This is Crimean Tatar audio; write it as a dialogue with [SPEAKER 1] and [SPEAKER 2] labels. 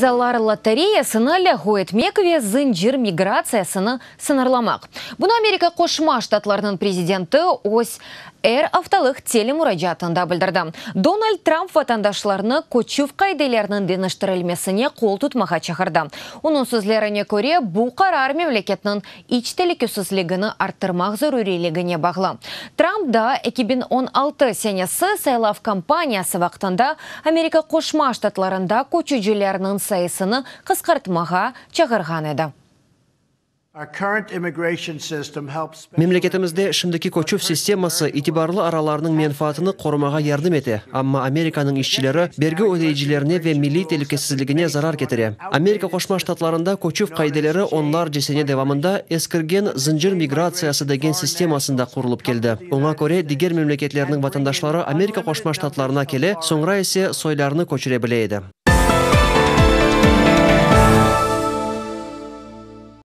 [SPEAKER 1] Vizalar lotereyasını lâğu etmek ve zıncır migratsiyasını sıñırlamaq. Bunı Amerika Qoşma Ştatlarınıñ prezidenti öz er aftalıq telemuracaatında bildirdi. Donald Tramp vatandaşlarnı köçüv qaideleriniñ deñiştirilmesine qol tutmağa çağırdı. Onıñ sözlerine köre, bu qarar memleketniñ iç telükesizligini arttırmaq zaruriyligine bağlı. Tramp daa 2016 senesi saylav kampaniyası vaqtında Amerika Qoşma Ştatlarında köçücilerniñ sayısını qısqartmağa çağırğan edi.
[SPEAKER 2] Memleketimizde şimdiki köçüv sisteması itibarlı aralarnıñ menfaatını qorumağa yardım ete, amma Amerikanıñ işçileri, bergi ödeyicilerine ve milliy telükesizligine zarar ketire. Amerika Qoşma Ştatlarında köçüv qaideleri onlarca sene devamında eskirgen zıncır migratsiyası degen sistemasında qurulıp keldi, oña köre diger memleketlerniñ vatandaşları Amerika Qoşma Ştatlarına kele, soñra ise soylarını köçüre bile edi.